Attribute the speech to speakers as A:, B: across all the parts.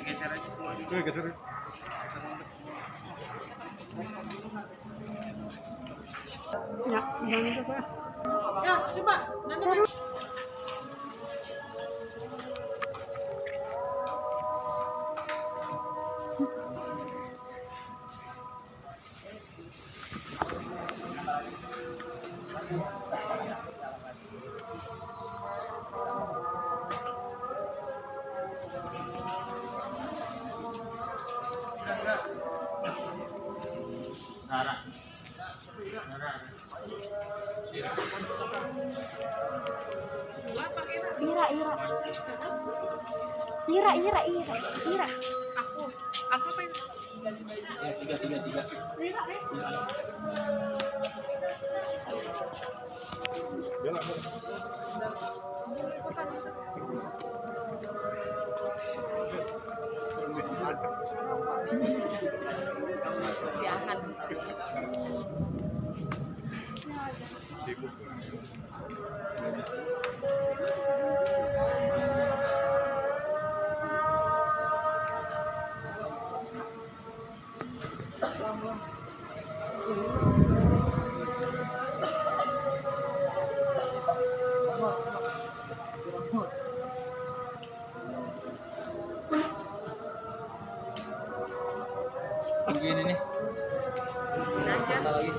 A: Geser aja semua.
B: Geser.
C: Ya, jangan coba.
D: Ya, coba. Nanti
C: Ira.
D: aku apa ini?
A: Ya, tiga.
D: Rira, Jangan.
B: Sibuk.
A: Begini nih.
D: Nasya.
A: Lagi.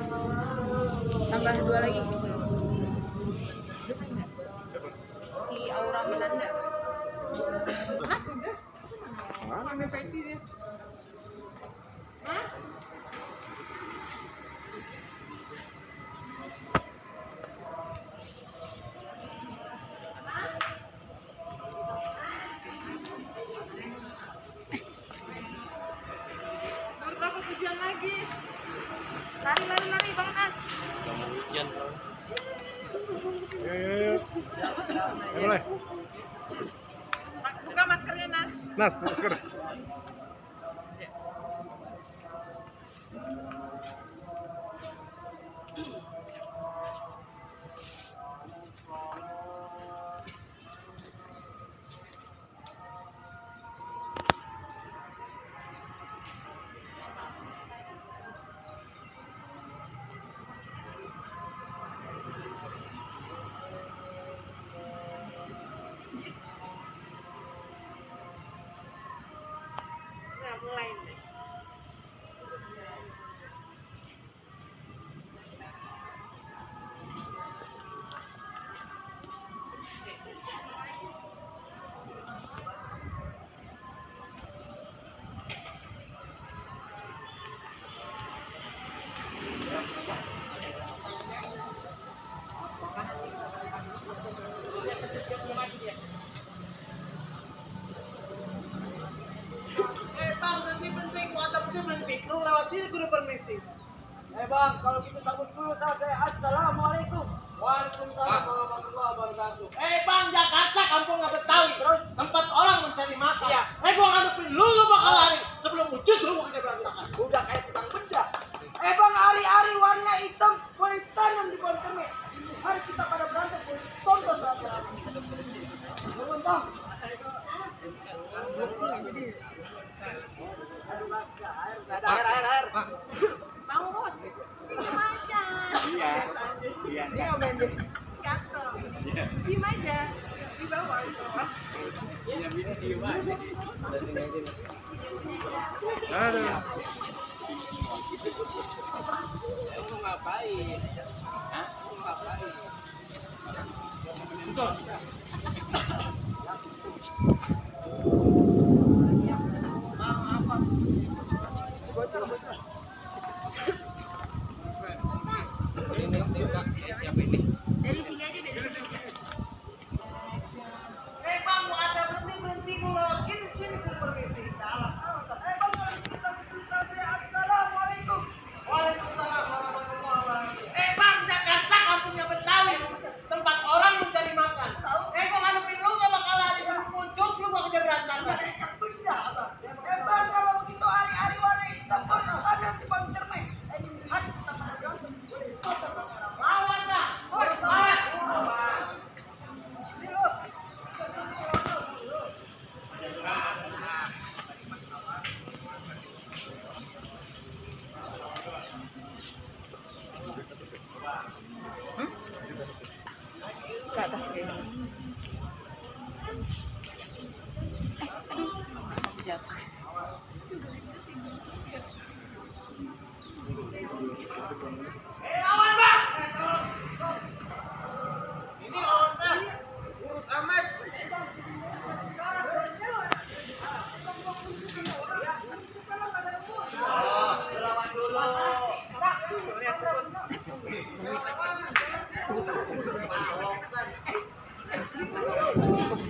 D: Tambah 2 lagi. Si Aura Menanda. Mas,
B: Mana nih pensi dia?
D: Mas. Berapa tujuan lagi? Lari, Bang Nas.
A: Hujan.
B: Ya. Boleh.
D: Buka maskernya, Nas.
B: Nas, masker.
D: Nah, mulai nih. Bang, berhenti. Kuota berhenti. Lu lewat sini kudu permisi.
E: Bang, kalau gitu sambut dulu saya. Assalamualaikum. Waalaikumsalam warahmatullahi wabarakatuh.
D: Bang, Jakarta kampung nggak Betawi.
E: Terus?
D: Tempat orang mencari makan.
E: Iya.
D: Gua ngadepin lu bakal lari. Sebelum ucus lu pakai berantakan.
E: Udah kayak tukang benda. Bang, hari-hari warna hitam boleh tanam di pohon kemek. Hari kita pada berantem boleh tonton berantem. Turun, Bang. Air.
D: Mau Bud? Diem aja.
A: Iya.
E: Ini ngapain dia?
D: Cakep. Diem aja. Di bawah.
A: Iya, bisa diem aja.
B: Aduh.
A: Lu ngapain? Hah? Lu ngapain?
B: Betul.
A: Ini Kak, siapa ini?
D: Dari sini aja dari sini. Bang, mau ada berhenti mau login sini kudu permisi.
E: Bang, assalamualaikum.
D: Waalaikumsalam warahmatullahi wabarakatuh. Bang, Jakarta kampungnya Betawi. Tempat orang mencari makan. Gua ngadepin
E: atas kayak jatuh.
D: Lawan bang! Ini lawan bang! Urus amat! Lawan dulu!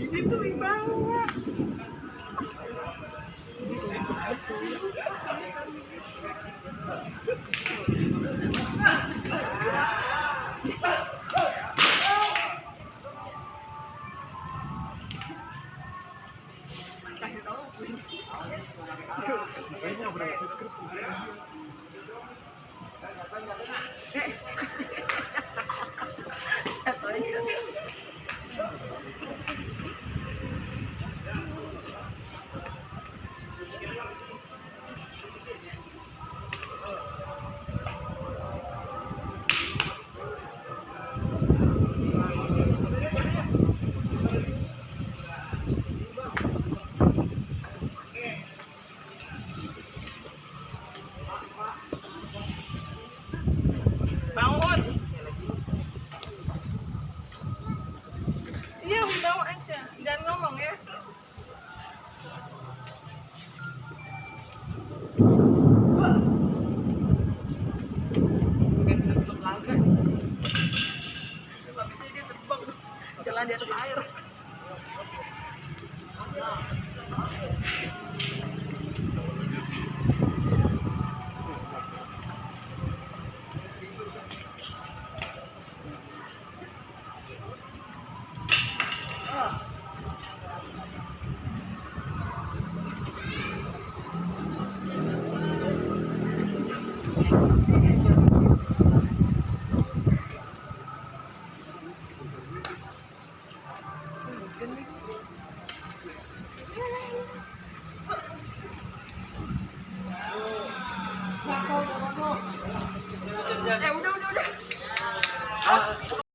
D: Itu ibawa.
B: Makanya berapa subscribe?
D: Bangun! Iya, bawa aja. Jangan ngomong ya. Jalan di atas air.